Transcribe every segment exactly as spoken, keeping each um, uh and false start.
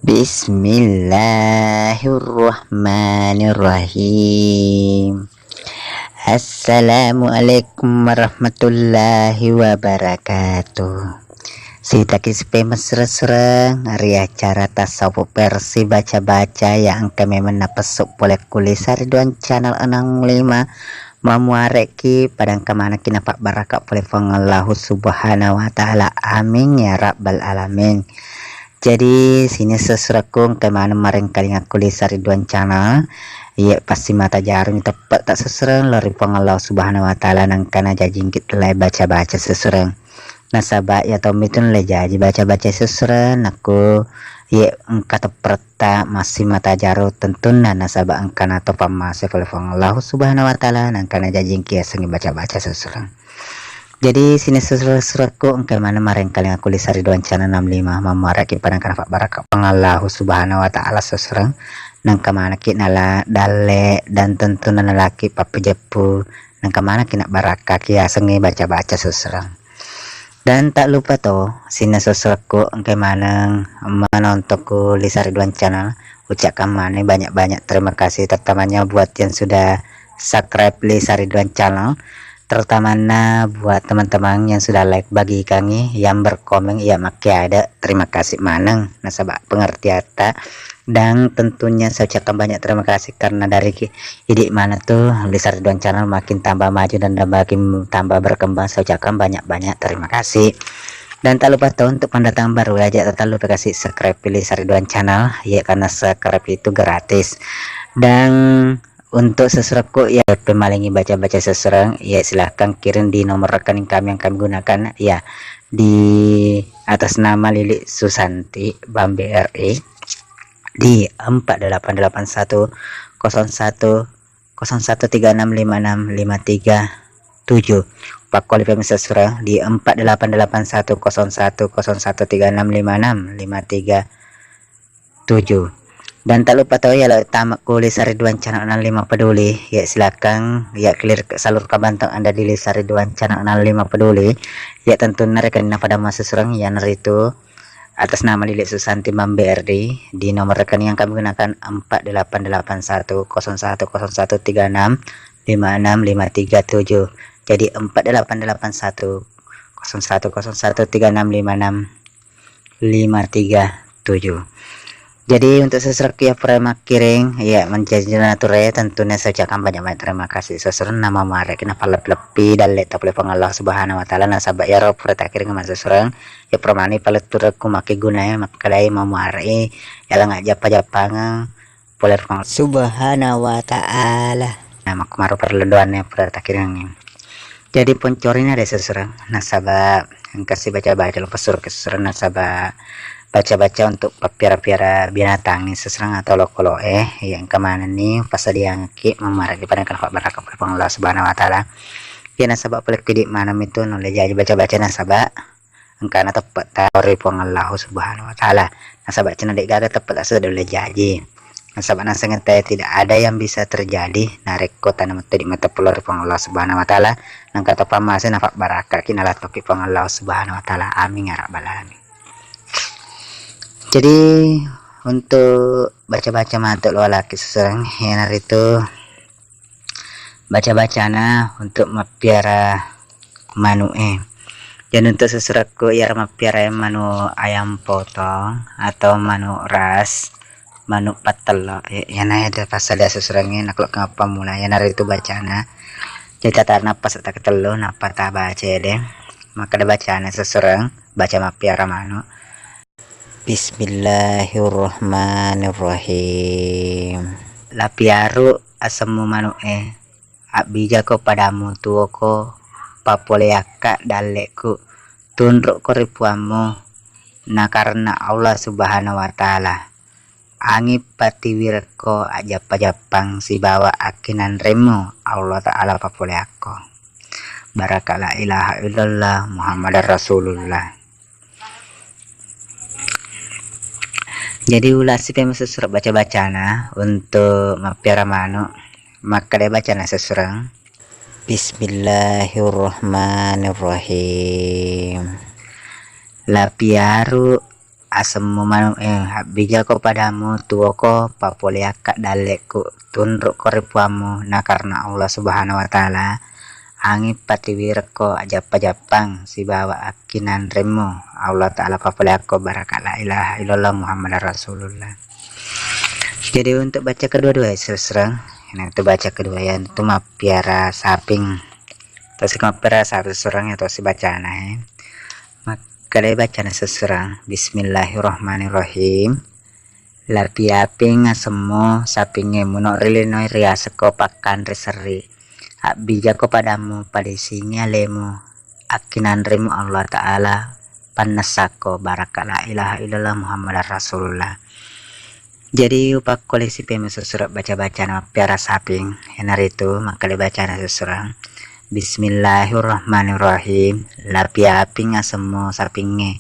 Bismillahirrahmanirrahim. Assalamualaikum warahmatullahi wabarakatuh. Sitaki sipe mesra-sreng ri acara tasawuf versi baca-baca yang engka memang napessu pole ku Lisa Ridwan Channel enam lima. Mamuareki padangka manekki napabbaraka pole Puang Allahu Subhanahu wa Ta'ala. Amin ya rabbal alamin. Jadi sining sesrekku engka maneng marengkalinga ku Lisa Ridwan Channel. Iye pasti mata jarung teppe ta sesreng lori Puang Allahu Subhanahu wa Ta'ala nangkana jajingki lai baca-baca sesreng. Nasaba iya tommi tu nulle jaji baca-baca sesreng nakku iye engka tepperetta massi mata jarung tentunna nasaba engkana to pammase pole Puang Allahu Subhanahu wa Ta'ala nangkana jajingki yasengngi baca-baca sesreng. Jadi sining sesrekku engka maneng marengkalinga ku Lisa Ridwan Channel enam lima. Mamuareki padangka napabbaraka Puang Allahu Subhanahu wa Ta'ala sesreng. Nangka manekki nala dalle dan tentunna nalaki pappejeppu. Nangka manekki nabbarakkaki yasengngi baca-baca sesreng. Dan tak lupa to sining sesrekku engka maneng manontokku Lisa Ridwan Channel. Ucapkan maneng banyak-banyak terima kasih terutamanya buat yang sudah subscribe Lisa Ridwan Channel, terutamana buat teman-teman yang sudah like bagikangngi, yang berkomen, iya makkeada, terima kasih maneng nasaba pengertiatta. Dan tentunya saya ucapkan banyak terima kasih karena dari ki- idi mana tu Lisa Ridwan Channel makin tambah maju dan, dan makin tambah berkembang. Saya ucapkan banyak-banyak terima kasih. Dan tak lupa to untuk pendatang baru aja tak lupa kasih subscribe Lisa Ridwan Channel ya karena subscribe itu gratis. Dan untuk sesrekku ya pemalingi baca-baca sesreng ya silahkan kirim di nomor rekening kami yang kami gunakan ya di atas nama Lili Susanti Bambe R I di empat delapan delapan satu kosong satu kosong satu tiga enam lima enam lima tiga tujuh. Pakkoli pemesa sesreng di empat delapan delapan satu kosong satu kosong satu tiga enam lima enam lima tiga tujuh. Dan tak lupa to ya lo tama ku Lisa Ridwan Channel enam lima peduli ya silakan ya clear salurkan bantuan anda di Lisa Ridwan Channel enam lima peduli. Ya tentunna rekenna pada masa surang ya naritu atas nama Lili Susanti Bambe R D di nomor rekening yang kami gunakan empat delapan delapan satu kosong satu kosong satu tiga enam lima enam lima tiga tujuh. Jadi empat delapan delapan satu kosong satu kosong satu tiga enam lima enam lima tiga tujuh. Jadi untuk sesrekku ya pura makkiring ya menjadi nature tentunya saya ucapkan banyak-banyak terima kasih sesereng nama mare kena paleppi dalle tapule Puang Allah Subhanahu wa Ta'ala nasaba ya ro pura takiring masesreng ya pura mani paletturekku makkeguna ya makkedai mau mare ya lenga jappa-jappangeng pole Puang Subhanahu wa Ta'ala. Nah makkumaro perledoannya pura takiring. Jadi poncorina de sesereng nasaba engka si baca-baca lo pesur ke sesereng nasaba baca-baca untuk pappiara-piara binatang ni sesereng atau lokolo eh yang kemana ni pasadiangki memaragi pada kena baraka pole Puang Allah Subhanahu wa Ta'ala. Ya nasaba pole kidi mana itu nulle jaji baca-baca nasaba engkana teppe ta ri Puang Allah Subhanahu wa Ta'ala. Nasaba cina de gaga teppe ta sudah nulle jaji. Nasaba nasengeng tae tidak ada yang bisa terjadi narekko tana metto di mata pulori Puang Allah Subhanahu wa Ta'ala, nangka to pammase nafabbarakaki nalattoki Puang Allah Subhanahu wa Ta'ala. Amin ya rabbal alamin. Jadi untuk baca-baca matu lo laki sesereng iyanaritu baca-bacana untuk mappiara manu'e. Jadi untuk seserekku iyaro mappiara manu ayam potong atau manu ras, manu pattello, iyana ede pasal seserengnge naklo kengapa mula iyana ritu bacana. Jadi tata nappa setta ketello nappa ta baca ede. Maka de bacana sesereng baca mappiara manu. Bismillahirrahmanirrahim. Lapiaru asemmu manu'e, abbijako padamu tuwoko, papoleakka dalle'ku, tunru'ko ri puammu, na karena Allah Subhanahu wa Ta'ala. Angi patiwirekko ajappa-jappang sibawa akkinanremmu Allah Ta'ala papoleakko. Baraka la ilaha illallah Muhammadar Rasulullah. Jadi ulasi pe masuk surat baca-bacana untuk mappiara manu. Makkeda bacana sesurang. Bismillahirrahmanirrahim. Lapiaru asemmu manu-, eh, abbijako padamu, tuwoko papoleakka dallekku, tunrukko ri puammu, na karena Allah Subhanahu wa Ta'ala, angi patiwirekko ajappa-jappang sibawa akkinanremmu, Allah Ta'ala papoleakko baraka la ilaha illallah Muhammadar Rasulullah. Jadi untuk baca kedua-dua ya, seserang. Nah, itu baca kedua ya, itu mappiara saping. Tosi mappiara saping seserang ya, tosi bacana ya. Makkeda bacana seserang, Bismillahirrahmanirrahim. Lapi-aping asemmu sapingnge, muno ri linoe riasekko pakkanre serri. Abbijako padamu, padisingi alemu, akkinanremu Allah Ta'ala, pannessakko baraka la ilaha illallah Muhammadar Rasulullah. Jadi upakkolesi pemeng seserang baca-bacana mappiara saping, iyanaritu makkeda bacana seserang, Bismillahirrahmanirrahim. Lapi-aping asemmu sapingnge,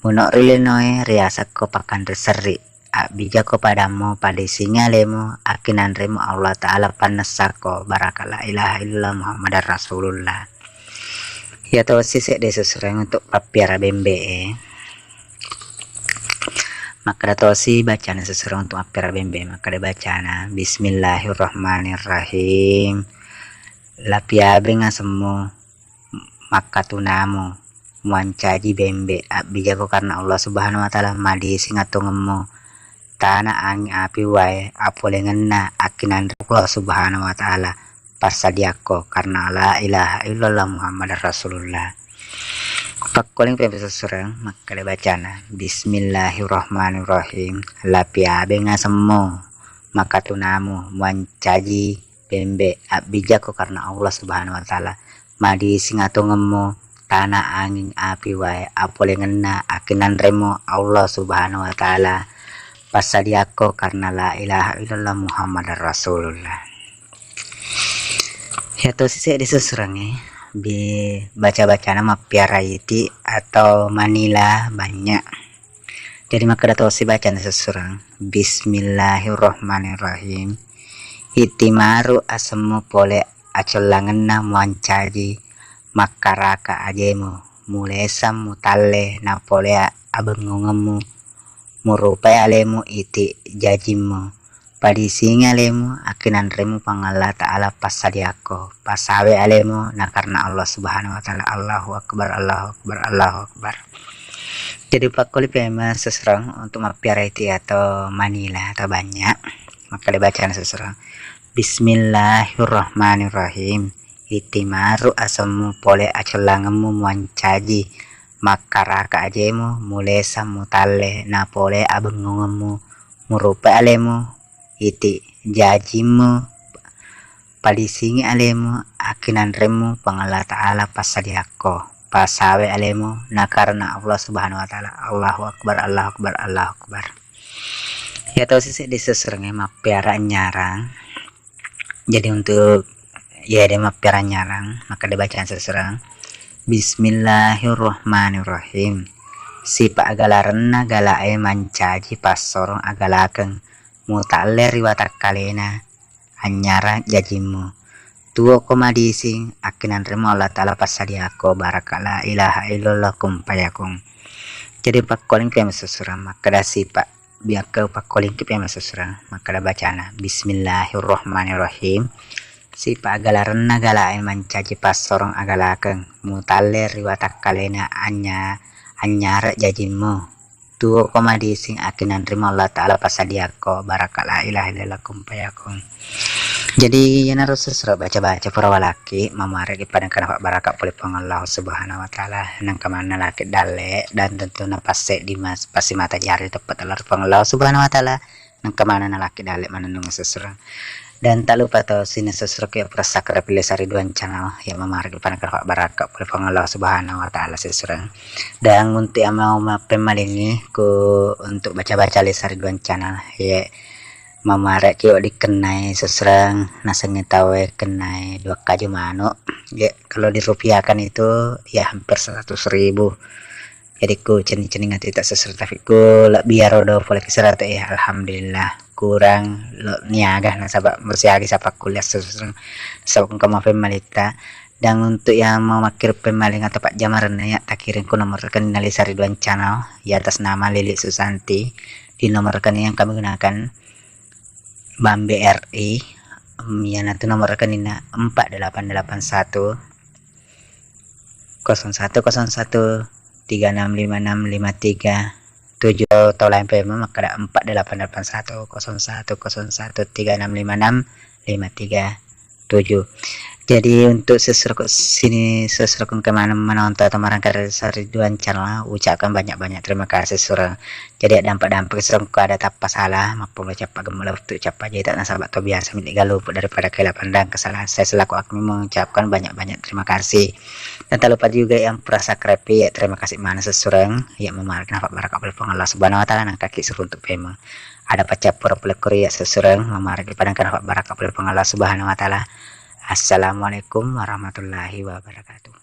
muno ri linoe riasekko pakkanre serri. Abbijako padamu, padisingi alemu, akkinanremu Allah Ta'ala pannessakko baraka la ilaha illallah Muhammadar Rasulullah. Iya tosi sedde seserang untuk pappiara bembe e. Makkeda tosi bacana seserang untuk pappiara bembe, makkeda bacana, Bismillahirrahmanirrahim. Lapi-aping asemmu, makkatunamu, muancaji bembe, abbijako karena Allah Subhanahu wa Ta'ala, madising atongemmu, tana, angi, api, wae, apolengenna akkinanre Allah Subhanahu wa Ta'ala, passadiakko karena la ilaha illallah Muhammadar Rasulullah. Pakkoling pemeng seserang makkeda bacana, Bismillahirrahmanirrahim. Lapi-aping asemmu, makkatunamu, muancaji bembe, abbijako karena Allah Subhanahu wa Ta'ala, madising atongemmu, tana, anging, api, wae, apolengenna akkinanremu Allah Subhanahu wa Ta'ala, passadiakko karena la ilaha illallah Muhammadar Rasulullah. Iya tosi sedde seserangnge, bi-, baca-bacana mappiara iti atau manila banyak. Jadi makkeda tosi bacana seserang, Bismillahirrahmanirrahim. Itimaru asemmu pole acollangenna muancaji makkaraka ajemu, mulesang mutalle napole abengngungemmu, murupai alemu iti jajimmu, padisingi alemu akkinanremu Puang Allah Ta'ala passadiakko, pasawe alemu na karena Allah Subhanahu wa Ta'ala. Allahu Akbar, Allahu Akbar, Allahu Akbar. Jadi pakkoli pemeng seserang untuk mappiara iti atau manila atau banyak. Makkeda bacana seserang, Bismillahirrahmanirrahim. Itimaru asemmu pole acollangemmu muancaji makkaraka ajemu, mulesang mutalle napole abengngungemmu, murupai alemu iti jajimmu, padisingi alemu akkinanremmu Puang Allah Ta'ala passadiakko, pasawe alemu na karena Allah Subhanahu wa Ta'ala. Allahu Akbar, Allahu Akbar, Allahu Akbar. Iya tosi sedde seserangnge mappiara nyarang. Jadi untuk iya de mappiara nyarang, makkeda bacana seserang, Bismillahirrahmanirrahim. Sipa agalarenna galae mancaji passorong agalakeng, mutalle ri watakkalena anynyarang jajimmu. Tuwoko madising akkinanremu Allah Ta'ala passadiakko baraka la ilaha illallah kun fayakun. Jadi pakkolingki pemeng seserang makkeda sipa, biakka pakkolingki pemeng seserang makkeda bacana, Bismillahirrahmanirrahim. Sipa agalarenna galae mancaji passorong agalakeng, mutalle ri watakkalena anya-, anynyarang jajimmu. Tuwoko madising akkinanremu Allah Ta'ala passadiakko baraka la ilaha illallah kun fayakun. Jadi iyanaro seserang baca-baca pura walakki, mamuare'ki pada engka napabbaraka pole Puang Allah Subhanahu wa Ta'ala, nengka maneng nalaki dalle dan tentu napasseddi mas-, passimata jari teppa tala ri Puang Allah Subhanahu wa Ta'ala, nengka maneng nalaki dalle manennung seserang. Dan tak lupa to sining seserang ya pura subscribe Lestari Duan Channel ya, mamuare'ki pada engka napabbaraka pole Puang Allah Subhanahu wa Ta'ala seserang. Dan untuk yang mau mappemmalingi ku untuk baca-baca Lestari Duan Channel ya, mamuare'ki wedding kennai seserang, nasengngi tauwe kennai dua kaju manu. Ya, kalau dirupiahkan itu ya hampir seratus ribu. Jadi ku cenning-cenning ati tak seserang, tapi ku lebbi iyaro do pole ki serata ya, alhamdulillah. Kurang lo niaga nasaba masiagi sapa kuliah seserang. Nasaba engka mappemmalitta. Dan untuk yang mau makkireng pemmaling atau pajjamarenna, ya, takiring ku nomor rekening Lisa Ridwan Channel, ya, atas nama Lili Susanti. Di nomor rekening yang kami gunakan, Bank B R I, em, iyanatu nomor rekeningna empat delapan delapan satu, kosong satu kosong satu, tiga enam lima enam lima tiga tujuh. Tau lain pemeng makkeda empat delapan delapan satu, kosong satu kosong satu, tiga enam lima enam lima tiga tujuh. Jadi untuk sesur-, sini sesureng ke mana menonton atau marangka dari Lisa Ridwan Channel, ucapkan banyak-banyak terima kasih sureng. Jadi dampak-dampak sureng ko ada tappa salah, mappamula cappa gemme lewat tu cappa jeta nasaba to biasa milik galupu daripada kela pandang kesalahan. Saya selaku admin mengucapkan banyak-banyak terima kasih. Dan tak lupa juga yang pura subscribe, ya, terima kasih mana sesureng, ya, memargi nafak barakah oleh Allah Subhanahu wa Ta'ala, nang kaki suruh untuk pemeng. Ada pacappur pole kuri, ya, sesureng, memargi padang nafak barakah oleh Allah Subhanahu wa Ta'ala. Assalamualaikum warahmatullahi wabarakatuh.